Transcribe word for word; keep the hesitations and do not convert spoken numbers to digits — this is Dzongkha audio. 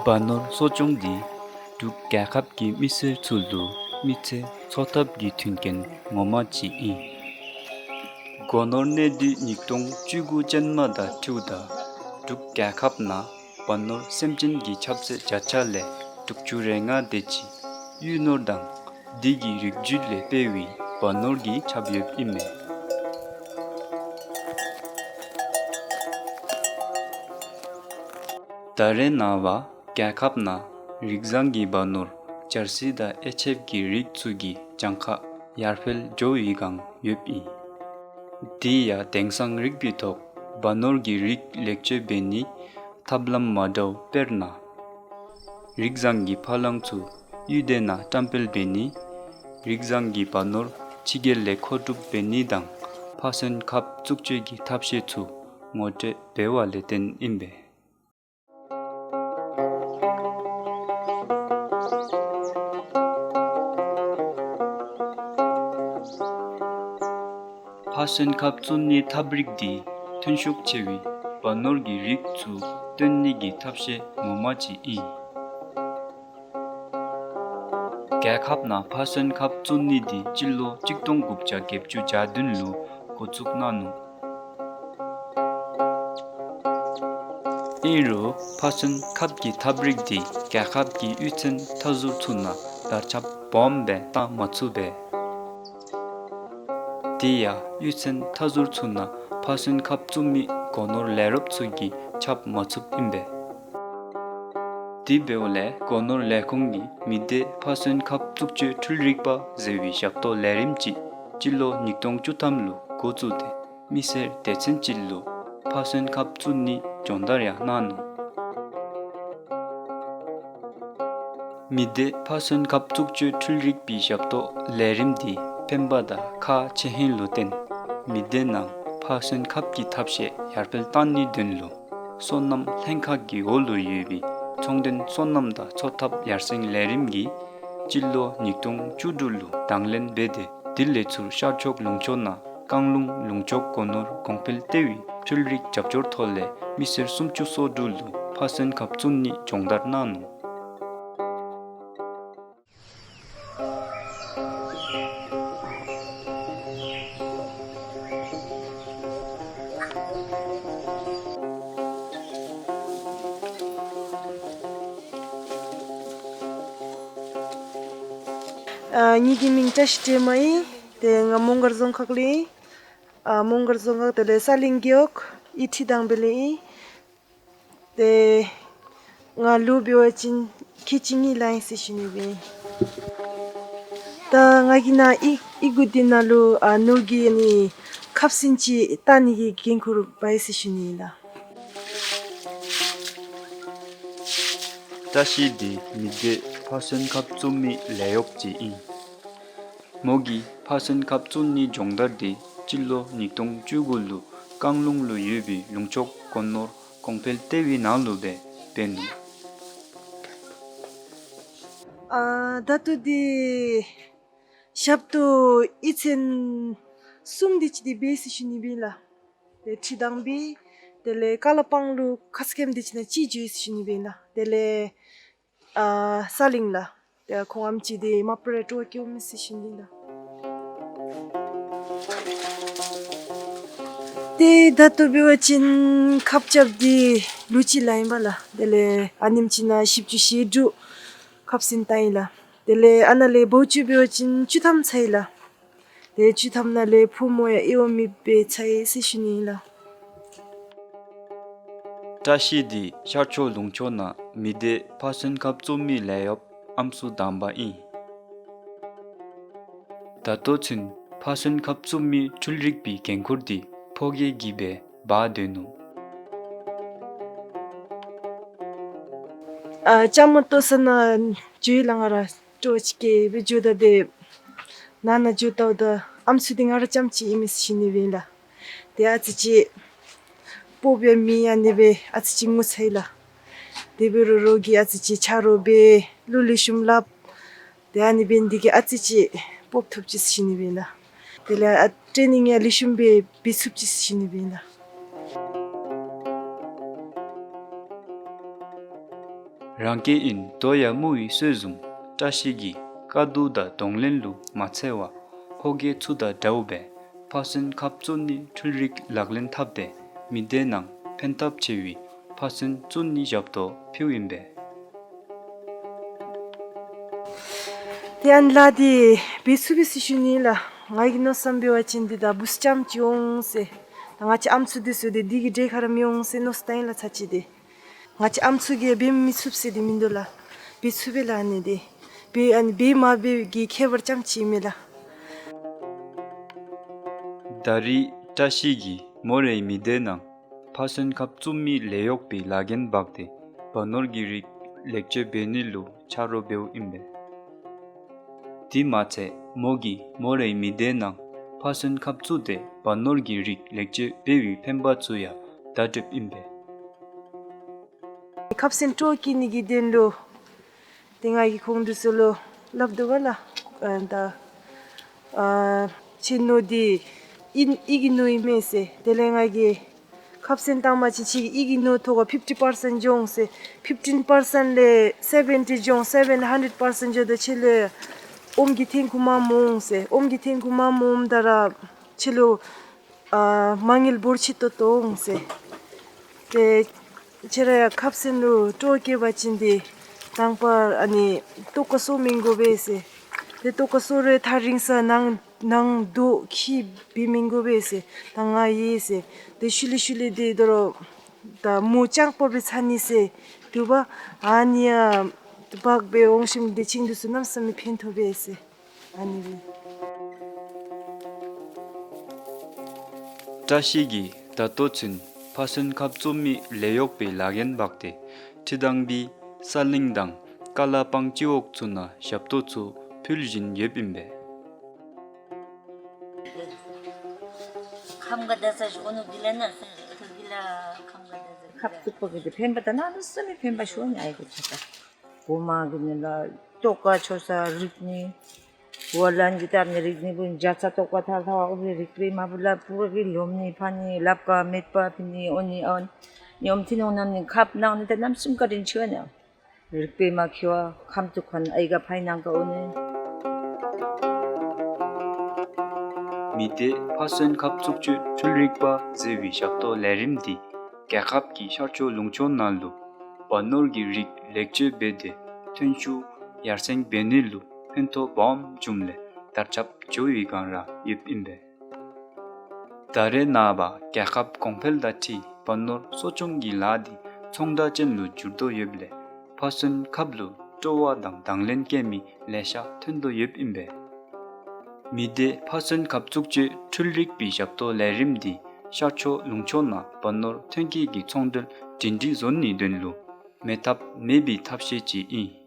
བ་ནོར་གསོ་སྐྱོང་འདི་འབྲུག་རྒྱལ་ཁབ་ཀྱི་མི་སེར་ཚུ་ལུ་མི་ཚེ་འཚོ་ཐབས་ཀྱི་མཐུན་རྐྱེན་ངོ་མ་ཅིག་ཨིན། སྒོ་ནོར་གནས་སྡུད་ཉིས་སྟོང་བཅུ་དགུ་ཅན་མ་དང་འཁྲིལཝ་ད་འབྲུག་རྒྱལ་ཁབ་ནང་བ་ནོར་སེམས་ཅན་གྱི་ཁྱབ་ཚད་བརྒྱ་ཆ་ལས་དྲུག་ཅུ་རེ་ལྔ་དེ་ཅིག་གཡུས་ནོར་དང་དེ་གི་རིགས་རྒྱུད་ལས་སྤེལ་བའི་བ་ནོར་གྱིས་ཁྱབ་ཡོདཔ་ཨིན་མས། ད་རེས་ནངས་པ་རྒྱལ་ཁབ་ནང་རིགས་བཟང་གི་བ་ནོར་འབྱར་སིལ་དང་ཨེ་ཆེབ་ཀྱི་རིགས་ཚུ་གི་གྱངས་ཁ་ཡར་འཕེལ་འགྱོ་བའི་སྒང་ཡོདཔ་ཨིན། དེ་ཡང་དེང་སང་རིག་པའི་ཐོག་བ་ནོར་གྱི་རིགས་ལེགས་བཅོས་འབད་ནིའི་ཐབས་ལམ་མ་འདྲཝ་དཔེར་ན་རིགས་བཟང་གི་ཕ་གླང་ཚུ་གཡུས་སྡེ་ནང་བཀྲམ་སྤེལ་འབད་ནི། རིགས་བཟང་གི་བ་ནོར་ཕྱི་རྒྱལ་ལས་མཁོ་སྒྲུབ་འབད་ནི་དང་ཕ་སོན་ཁབ་བཙུགས་བཅོས་ཀྱི་ཐབས་ཤེས་ཚུ་ངོ་སྤྲོད་འབད་བ་ལས་བརྟེན་ཨིན་པས། ཕ་སོན་ཁབ་བཙུགས་ནིའི་ཐབས་རིག་འདི་ཐོན་ཤུགས་ཆེ་བའི་བ་ནོར་གྱི་རིགས་ཚུ་བཏོན་ནི་གི་ཐབས་ཤེས་ངོ་མ་ཅིག་ཨིན། རྒྱལ་ཁབ་ནང་ཕ་སོན་ཁབ་བཙུགས་ནི་འདི་སྤྱི་ལོ་གཅིག་སྟོང་དགུ་བརྒྱ་བརྒྱད་ཅུ་གྱ་བདུན་ལུ་འགོ་བཙུགས་གནང་ནུག། ཨིན་རུང་ཕ་སོན་ཁབ་ཀྱི་ཐབས་རིག་འདི་རྒྱལ་ཁབ་ཀྱི་གཡུས་ཚན་མཐའ་ཟུར་ཚུ་ནང་དར་ཁྱབ་སྦོམ་སྦེ་བཏང་མ་ཚུགས་པས། དེ་ཡང་གཡུས་ཚན་མཐའ་ཟུར་ཚུ་ནང་ཕ་སོན་ཁབ་བཙུགས་མི་སྒོ་ནོར་ལས་རོགསཔ་ཚུ་གིས་ཁྱབ་མ་ཚུགསཔ་ཨིན་པས། དེ་འབདཝ་ལས་སྒོ་ནོར་ལས་ཁུངས་ཀྱིས་མི་སྡེ་ཕ་སོན་ཁབ་བཙུགས་བཅོས་འཕྲུལ་རིག་པ་ཟེར་བའི་ཞབས་ཏོག་ལས་རིམ་ཅིག་སྤྱི་ལོ་ཉིས་སྟོང་བཅུ་ཐམ་ལུ་འགོ་བཙུགས་ཏེ་མི་སེར་སྡེ་ཚན་ཅིག་ལུ་ཕ་སོན་ཁབ་བཙུགས་ནི་སྦྱོང་བརྡར་ཡང་གནང་ནུག། མི་སྡེ་ཕ་སོན་ཁབ་བཙུགས་བཅོས་འཕྲུལ་རིག་པའི་ཞབས་ཏོག་ལས་རིམ་འདི་ཕན་པ་དང་ཁག་ཆེ་ཧིང་ལུ་བརྟེན་མི་སྡེ་ནང་ཕ་སོན་ཁབ་ཀྱི་ཐབས་ཤེས་ཡར་འཕེལ་གཏང་ནིའི་དོན་ལུ་སོ་ནམ་ལྷན་ཁག་གི་འོག་ལུ་ཡོད་པའི་ཚོང་དོན་སོ་ནམ་དང་འཚོ་ཐབས་ཡར་སེང་ལས་རིམ་གྱིས་སྤྱི་ལོ་ཉིས་སྟོང་བཅུ་དྲུག་ལུ་དང་ལེན་འབད་དེ་དེ་ལས་ཚུར་ཤར་ཕྱོགས་ལུང་ཕྱོགས་ནང་བཀང་ལུང་ལུང་ཕྱོགས་སྒོ་ནོར་གོང་འཕེལ་ལྟེ་བའི་འཕྲུལ་རིག་རྒྱབ་སྐྱོར་ཐོག་ལས་མི་སེར་སུམ་ཅུ་སོ་དྲུག་ལུ་ཕ་སོན་ཁབ་བཙུགས་ནི་སྦྱོང་བརྡར་གནང་ནུག། ཨ་ངེའི་གི་མིང་བཀྲ་ཤིས་སྒྲོལ་མ་ཨིན། ཏེ་ང་མོང་སྒར་རྫོང་ཁག་ལས་ཨིན། ཨ་མོང་སྒར་རྫོང་ཁག་དེ་ལས་ས་གླིང་རྒེད་འོག་ཡིད་ཁྲི་དང་པེ་ལས་ཨིན། ཏེ་ང་ལོ་འབད་བ་ཅིན་ཁལ་གཅིག་གཉིས་ལང་ཡི་ཟེར་ཞུ་ནི་སྦེ་ཨིན། ད་ང་གིས་ནཱ་ཡི་ཡི་གུ་འདི་ནང་ལུ་ཨ་ནོར་གྱི་ཨ་ནི་ཁབ་ཟན་ཅིག་བཏང་ནི་གི་འགན་ཁུར་འབག་ཡི་ཟེར་ཞུ་ནི་ཨིན་ལགས། བཀྲ་ཤིས་འདི་མི་སྡེ་ཕ་སོན་ཁབ་བཙུགས་མི་ལས་གཡོགཔ་ཅིག་ཨིན། མོ་གིས་ཕ་སོན་ཁབ་བཙུགས་ནི་སྦྱོང་བརྡར་འདི་སྤྱི་ལོ་ཉིས་སྟོང་བཅུ་དགུ་ལུ་བཀང་ལུང་ལུ་ཡོད་པའི་ལུང་ཕྱོགས་སྒོ་ནོར་གོང་འཕེལ་ལྟེ་བའི་ནང་ལུ་སྦེ་འབད་ནུག། ཨ་ད་ལྟོ་འདི་ཞབས་ཏོག་གཡུས་ཚན་གསུམ་དེ་ཅིག་འདི་འབད་ཡི་ཟེར་ཞུ་ནི་སྦེ་ཨིན་ལགས། ཏེ་ཁྲི་དང་པེ་དེ་ལས་ཀ་ལ་པང་ལུ་ཁ་སྐམ་དེ་ཅིག་ནང་གཅིག་འགྱོ་ཡི་ཟེར་ཞུ་ནི་སྦེ་ཨིན་ལགས། དེ་ལས་ཨ་ས་གླིང་ལགས། ཏེ་ཁོང་ཨམ་ཅིག་འདི་མ་པ་ར་སྤྲོ་བ་སྐྱེཝ་མས་ཟེར་ཞུ་ནི་ཨིན་ལགས། ཏེ་ད་ལྟོ་འབད་བ་ཅིན་ཁབ་རྐྱབ་འདི་ལོ་གཅིག་ལང་ཡི་པ་ལགས། དེ་ལས་ཨ་ནེམ་ཅིག་ནང་བཞི་བཅུ་ཞེ་དྲུག་ཁབ་ཟན་བཏང་ཡི་ལགས། དེ་ལས་ཨ་ནཱ་ལས་བོའུ་ཅིག་འབད་བ་ཅིན་བཅུ་ཐམ་ཚར་ཡི་ལགས། ཏེ་བཅུ་ཐམ་ནང་ལས་ཕོ་མོ་ཡང་དབྱེ་བ་མེད་པར་ཚར་ཡི་ཟེར་ཞུ་ནི་ཨིན་ལགས། བཀྲ་ཤིས་འདི་ཤར་ཕྱོགས་ལུང་ཕྱོགས་ནང་མི་སྡེ་ཕ་སོན་ཁབ་བཙུགས་མི་ལས་གཡོགཔ་ཨམ་སྲུ་དང་པ་ཨིན། ད་ལྟོ་ཚུན་ཕ་སོན་ཁབ་བཙུགས་མི་འཕྲུལ་རིག་པའི་འགན་ཁུར་འདི་ཕོ་སྐྱེས་ཀྱིས་སྦེ་འབག་སྡོད་ནུག། ཨ་ལྕམ་མ་ལྟོ་ས་ན་འགྱོ་ཡི་ལགས། ང་ར་སྤྲོ་བ་ཅིག་སྐྱེས་སྦེ་འགྱོཝ་ད་དེ་ནང་ན་འགྱོ་ལྟཝ་ད་ཨམ་སྲུ་འདི་ང་ར་རྐྱངམ་ཅིག་ཨིན་མས་ཟེར་ཞུ་ནི་སྦེ་ཨིན་ལགས། དེ་ཨ་ཙི་ཅིག་སྤོབས་པའི་མི་ཨ་ནི་སྦེ་ཨ་ཙི་ཅིག་ངོ་ཚ་ཡི་ལགས། དེ་འབད་རུང་རོགས་ཀྱིས་ཨ་ཙི་ཅིག་ཆ་རོགས་འབད་གླུ་ལེགས་ཤོམ་སླབ། དེ་ཨ་ནི་འབད་ནི་དེ་གིས་ཨ་ཙི་ཅིག་སྤོབས་ཐོབ་ཅི་ཟེར་ཞུ་ནི་སྦེ་ཨིན་ལགས། དེ་ལས་ཨ་ཊེ་ནིང་ཡང་ལེགས་ཤོམ་སྦེ་འབད་ཚུགས་ཅི་ཟེར་ཞུ་ནི་སྦེ་ཨིན་ལགས། རང་སྐྱེས་ཨིན་དོ་ཡང་དམུ་བའི་སྲོལ་བཟུམ། བཀྲ་ཤིས་ཀྱི་དཀའ་སྡུག་དང་གདོང་ལེན་ལུ་མ་འཚེར་བར་ཕོ་སྐྱེས་ཚུ་དང་འདྲཝ་སྦེ་ཕ་སོན་ཁབ་བཙུགས་ནི་འཕྲུལ་རིག་ལག་ལེན་འཐབ་སྟེ་མི་སྡེ་ནང་ཕན་ཐབས་ཆེ་བའི་ཕ་སོན་བཙུགས་ནི་ཞབས་ཏོག་ཕུལཝ་ཨིན་པས། དེ་ཨ་ནི་ལཱ་འདི་འབད་ཚུགས་པས་ཟེར་ཞུ་ནི་ལགས། ང་གིས་མནོ་བསམ་འབད་བ་ཅིན་འདི་ད་བུཚ་རྐྱངམ་ཅིག་འོང་ཟེར། ད་ང་བཅས་ཨམ་སྲུ་འདི་ཚུ་འདི་འདི་གི་གྲལ་ཁར་ར་མི་འོང་ཟེར་མནོ་བསམ་བཏང་ཡི་ལགས་ཚར་ཅིག་འདི། ང་བཅས་ཨམ་སྲུ་གིས་འབད་མི་ཚུགས་ཟེར་འདི་མིན་འདུག་ལགས། འབད་ཚུགས་པས་ལགས། ཨ་ནི་འདི་འབད་ཨ་ནི་འབད་མ་འབད་གི་ཁྱད་པར་རྐྱངམ་ཅིག་མས་ལགས། ད་རེས་བཀྲ་ཤིས་ཀྱིས་མོ་རའི་མི་སྡེ་ནང་ཕ་སོན་ཁབ་བཙུགས་མི་ལས་གཡོག་པའི་ལཱ་འགན་འབག་སྟེ་བ་ནོར་གྱི་རིགས་ལེགས་བཅོས་འབད་ནི་ལུ་ཆ་རོགས་འབདཝ་ཨིན་པས། དེ་མ་ཚད་མོ་གིས་མོ་རའི་མི་སྡེ་ནང་ཕ་སོན་ཁབ་བཙུགས་ཏེ་བ་ནོར་གྱི་རིགས་ལེགས་བཅོས་འབད་བའི་ཕན་པ་ཚུ་ཡང་བརྡ་སྤྲོདཔ་ཨིན་པས། ཁབ་སོན་སྤྲོ་སྐྱེ་ནི་གི་དོན་ལུ་ཏེ་ང་གིས་ཁོང་འདི་ཚུ་ལུ་སླབ་དོ་བ་ལགས། ཨ་ད་ཨ་ཁྱེད་ནོར་འདི་ཨིན་ཨི་གི་ནོར་ཨིན་མས་ཟེར། དེ་ལས་ང་གིས་ཁབ་སོན་བཏང་པ་ཅིན་ཁྱེད་ཀྱི་ཨི་གི་ནོར་ཐོག་ཁར་ཕིཕ་ཊི་པར་སེནཊ་འགྱོ་འོང་ཟེར། ཕིཕ་ཊིན་པར་སེནཊ་ལས་སེ་བེན་ཊི་འགྱོ་འོང་། སེ་བེན་ཊི་ཧན་ཌེཌ་པར་སེནཊ་འགྱོཝ་ད་ཁྱེད་ལུ་ཨོམ་གྱི་ཐོན་ཁུངས་མངམ་འོང་ཟེར། ཨོམ་གྱི་ཐོན་ཁུངས་མངམ་འོངམ་ད་ར་ཁྱེད་ལུ་ཨ་མ་དངུལ་འབོར་ཆེ་ཏོག་ཏོ་འོང་ཟེར། ཏེ་ཁྱེད་ར་ཡང་ཁབ་སོན་ལུ་སྤྲོ་སྐྱེ་བ་ཅིན་ཏེ་དང་པ་ཨ་ནི་ཏོག་ཀ་གསོག་མི་དགོ་པས་ཟེར། ཏེ་ཏོག་ཀ་གསོག་རུང་ཐག་རིང་ས་ནང་ནང་དོག་ཁྱི་འབད་མི་དགོ་པས་ཟེར། ད་ང་ཡོད་ཟེར། ཏེ་ཤུལ་ལས་ཤུལ་ལས་ཏེ་དོ་རུང་ད་མོ་སྤྱང་པོ་སྦེ་ཚ་ནི་ཟེར་འདུག་པ། ཨ་ནི་ཡང་འབག་སྦེ་འོང་ཞིནམ་ཏེ་ཁྱེད་འདི་ཚུ་གནམ་མེད་ས་མེད་ཕན་ཐོགས་པས་ཟེར། ཨ་ནི་སྦེ། བཀྲ་ཤིས་ཀྱིས་ད་ལྟོ་ཚུན་ཕ་སོན་ཁབ་བཙུགས་མི་ལས་གཡོག་པའི་ལཱ་འགན་འབག་སྟེ་ཁྲི་དང་པའི་ས་གླིང་དང་ཀ་ལ་སྤང་སྤྱི་འོག་ཚུ་ནང་ཞབས་ཏོག་ཚུ་ཕུལ་བཞིན་ཡོདཔ་ཨིན་པས། ཁམས་ག་དེ་ཟེར་ཞུ་ནི་འདི་ལས་ན་ཟེར་ཁམས་ག་དེ་ཟེར་ཁབ་བཙུགས་པ་གི་འདི་ཕན་པ་ད་ནཱ་ལུ་ས་ནི་ཕན་པ་ཤོར་ནི་ཨའི་གོ་ཆ་ད། གོ་མ་གི་ནི་ལ་ཏོག་ཀ་ཆོ་ས་རིག་ནི། བ་ལན་གྱི་ཏ་ནི་རིག་ནི་བུ་འཇའ་ཚ་ཏོག་ཀ་ཐལ་ཐལ་བ་ཨོ་བི་རིག་པའི་མ་བུ་ལ་པུ་ར་གི་ལོམ་ནི་ཕ་ནི་ལབ་ཀ་མེད་པ་ཕི་ནི་ཨོ་ནི་ཨོ་ནི་ཨོམ་ཐི་ནོང་ནམ་ནི་ཁབ་ནང་ནི་ཏེ་གནམ་མེད་ས་མེད་བཀའ་དྲིན་ཆེ་བ་ནི། རིག་པའི་མ་ཁི་བ་ཁམས་ཐུག་ཁན་ཨའི་ག་ཕའི་ནང་ཀ་ཨོ་ནི། མི་སྡེ་ཕ་སོན་ཁབ་བཙུགས་སྤྱོད་འཕྲུལ་རིག་པ་ཟེར་བའི་ཞབས་ཏོག་ལས་རིམ་འདི་རྒྱལ་ཁབ་ཀྱི་ཤར་ཕྱོགས་ལུང་ཕྱོགས་ནང་ལུ་བ་ནོར་གྱི་རིགས་ལེགས་བཅོས་འབད་དེ་ཐོན་ཤུགས་ཡར་སེང་འབད་ནི་ལུ་ཕན་ཐོགས་སྦོམ་བྱུངམ་ལས་དར་ཁྱབ་འགྱོ་བའི་སྒང་ར་ཡོདཔ་ཨིན་པས། ད་རེས་ནངས་པ་རྒྱལ་ཁབ་གོང་འཕེལ་དང་འཁྲིལ་བ་ནོར་གསོ་སྐྱོང་གི་ལཱ་འདི་ཚོང་ར་ཅན་ལུ་འགྱུར་དོ་ཡོདཔ་ལས་ཕ་སོན་ཁབ་ལུ་སྤྲོ་བ་དང་དང་ལེན་བསྐྱེད་མི་ལེ་ཤ་ཐོན་དོ་ཡོདཔ་ཨིན་པས། མི་སྡེ་ཕ་སོན་ཁབ་བཙུགས་སྤྱོད་འཕྲུལ་རིག་པའི་ཞབས་ཏོག་ལས་རིམ་འདི་ཤར་ཕྱོགས་ལུང་ཕྱོགས་ནང་བ་ནོར་ཐོན་སྐྱེད་ཀྱི་ཚོང་འབྲེལ་སྒྲིང་སྒྲིང་བཟོ་ནིའི་དོན་ལུ་མེད་ཐབས་མེད་པའི་ཐབས་ཤེས་ཅིག་ཨིན།